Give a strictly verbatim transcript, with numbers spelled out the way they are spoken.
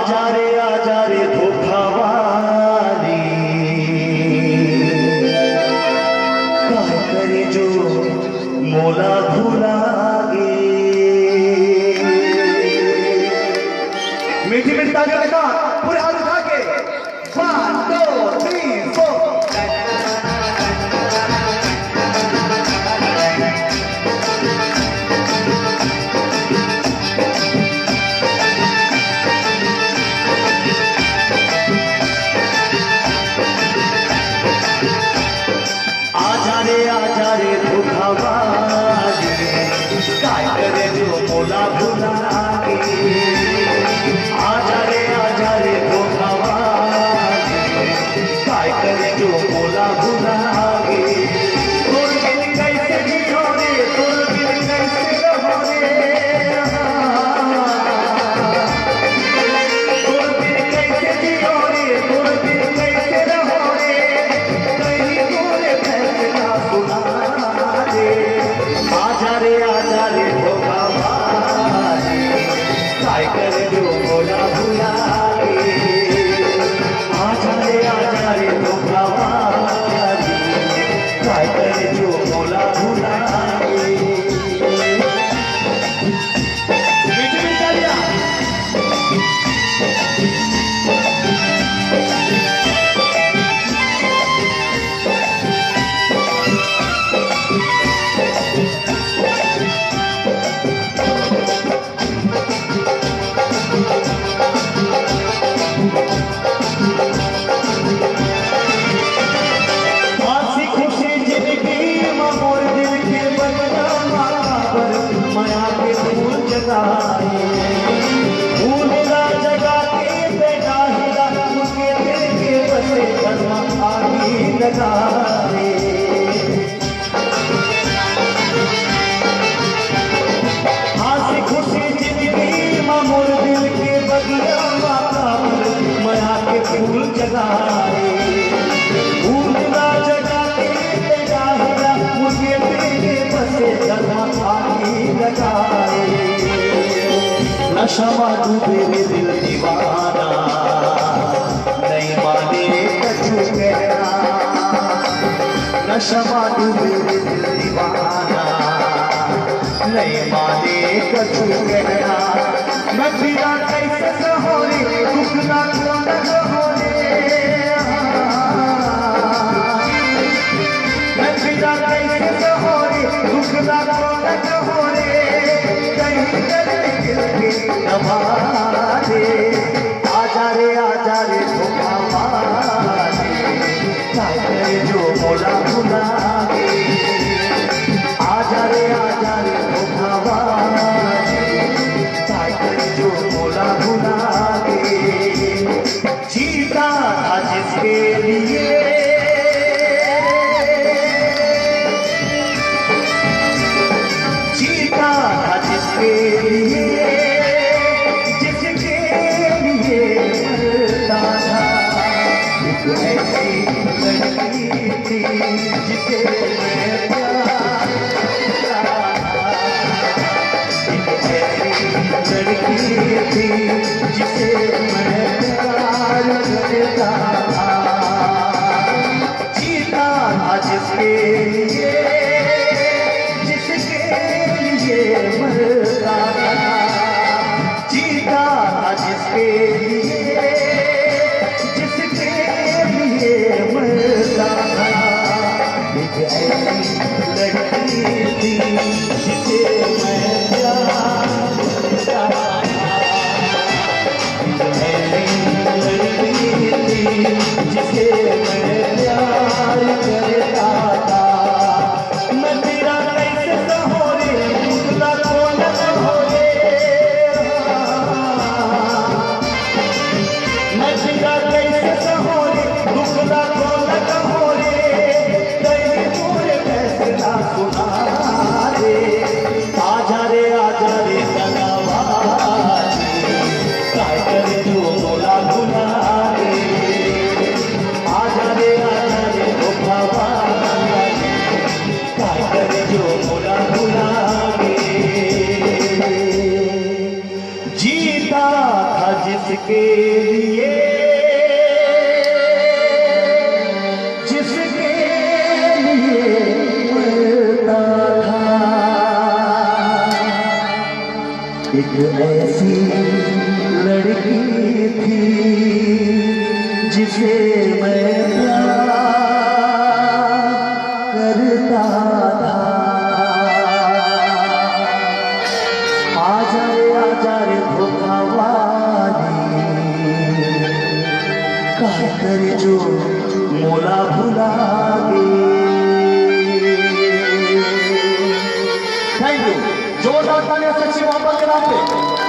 आजा रे, आजा रे धोखा वाली, काय करे जो मोला भुला गे। मीठी मीठी तालियों के साथ पूरे हाथ उठा के। One, two, three, four. आजा रे, आजा रे धोखा वाली, काय करे जो मोला भुला गे। आजा रे, आजा रे धोखा वाली, काय करे जो मोला भुला गे। तोर बिन कैसे जियो रे, तोर बिन कैसे रहो रे। तोर बिन कैसे जियो रे, तोर बिन कैसे रहो रे, कहीं तोरे फैसला सुना दे। आजा रे, आजा रे धोखा वाली, काय करे जो मोला भुला गे। आजा रे, आजा रे धोखा वाली, काय करे जो मोला भुला गे। हँसी खुशी जिंदगी म मोर दिल के बगिया म काबर मया के फूल जगाए। फूल ला जगा के बेटा हिला के दिल के बसे घर म आगी लगाए। हँसी खुशी जिंदगी म मोर दिल के बगिया म काबर मया के फूल जगाए। फूल ला जगा के तेरा हिला मुझे तेरे बसे घर म आगी लगाए। नशा म डूबे रे दिल दीवाना, नहीं माने कछु कहना। नशा म डूबे रे दिल दीवाना, नहीं माने कछु कहना। मैं बिना कैसे सहो रे, दुख ना कौन कहो रे। मैं बिना कैसे सहो रे, दुख ना कौन कहो रे। कहीं दर्द दिल के दबा दे। आजा रे, आजा रे धोखा वाली, काय करे जो मोला भुला गे। आजा रे, आजा रे धोखा वाली, काय करे जो मोला भुला गे। जीता था जिसके लिए, जीता था जिसके लिए, जिसके लिए मरता था। एक ऐसी लड़की थी जिसे मैं प्यार करता था। एक ऐसी लड़की थी जिसे मैं प्यार करता था। जीता था जिसके लिए, जिसके लिए मरता था। जीता था जिसके लिए, जिसके लिए मरता था। एक ऐसी के लिए, जिसके लिए मरता था, एक ऐसी लड़की थी जिसे मैं प्यार करता था। आजा रे, आजा रे धोखा वाली, काहे करे जो मोला भुला गे। Thank you। जोरदार तालियां सच्ची मोहब्बत के नाम पे।